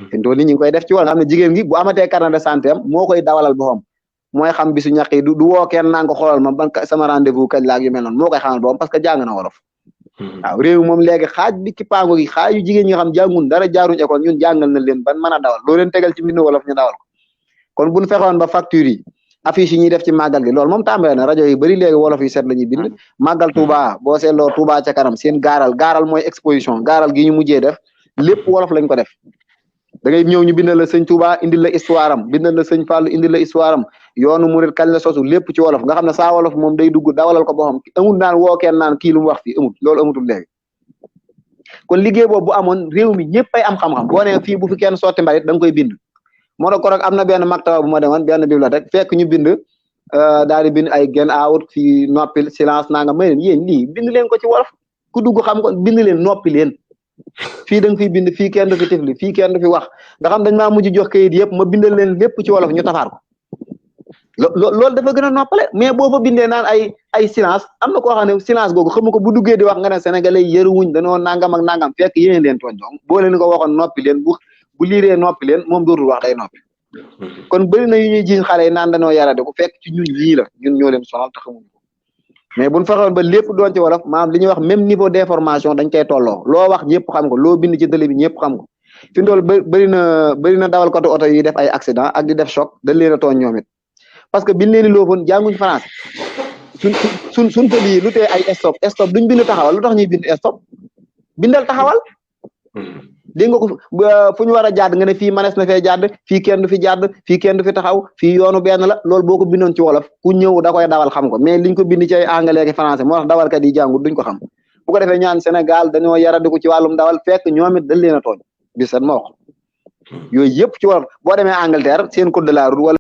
fi ndool ni ñi ngi koy def ci wolof nga xam ne jigéen gi bu amatee carnet de santé am moo koy dawalal boppam mooy xam bisu ñàkk yi du woo kenn naan ko xoolal ma ban sama rendez-vous kañ laak yu mel noonu moo koy xamal boppam parce que jàng na wolof waaw réew moom léegi xaaj bi ki paango gi xaaj yu jigéen ñi nga xam jàngun dara jaaruñ école ñun jàngal na leen ban mën a dawal loo leen tegal ci mbindu wolof ñu dawal ko kon buñ fexoon ba facture yi affiche yi ñuy def ci màggal gi loolu moom tàmbale na rajo yi bëri léegi wolof yi set la ñuy bind màggal Touba boo seetloo Touba ca kanam seen gaaral mooy exposition gaaral gi ñu mujjee def lépp wolof lañ ko def da ngay ñëw ñu bindal la sëñ Touba indil la histoire am bindal la sëñ Fallou indil la histoire am yoonu murid kañ la sosu lépp ci wolof nga xam ne saa wolof moom day dugg dawalal ko boppam amul naan woo kenn naan kii lu mu wax fii amul loolu amutul léegi kon liggéey boobu bu amoon réew mi ñëpp ay am xam-xam boo nee fii bu fi kenn sotti mbalit da nga koy bind moo tax ko rek am na benn maktaba bu ma demoon benn bibliothèque fekk ñu bind daal di bind ay gen out fii noppil silence naa nga may leen yéen lii bind leen ko ci wolof ku dugg xam ko bind leen noppi leen fii da nga fiy bind fii kenn du fi tifli fii kenn du fi wax nga xam dañ maa mujj jox kayit yëpp ma bindal leen lépp ci wolof ñu tafaar ko loolu dafa gën a noppale mais boo fa bindee naan ay silence am na koo xam ne silence googu xamu ko bu duggee di wax nga ne sénégalais yëruwuñ dañoo nangam ak nangam fekk yéen leen tooñ donc boo leen ko waxoon noppi leen bu liiree noppi leen moom dootul wax day noppi kon bëri na yu ñuy jiñ xale yi naan dañoo yarade ku fekk ci ñun ñii la ñun ñoo leen sonal te xamuñu ko mais buñ fexoon ba lépp doon ci wolof maanaam li ñuy wax même niveau d'information dañ koy tolloo loo wax ñëpp xam ko loo bind ci télé bi ñëpp xam ko fi ndool bëri na dawalkatu oto yi def ay accident ak di def choc dañ leen a tooñ ñoom it parce que biñ leen di loofoon jànguñ français suñ tëli yi lu tee ay stop duñ bind taxawal lu tax ñuy bind stop bindal taxawal dégg nga ko fu ñu war a jàdd nga ne fii manees na fee jàdd fii kenn du fi jàdd fii kenn du fi taxaw fii yoonu benn la loolu boo ko bindoon ci wolof ku ñëw da koy dawal xam ko mais liñ ko bind ci ay anglais ak français moo tax dawalkat yi jàngut duñ ko xam bu ko defee ñaan Sénégal dañoo yaradiku ci wàllum dawal fekk ñoom it dañ leen a tooñ bi seen moo wax yooyu yëpp ci wolof boo demee Angleterre seen code de la route wala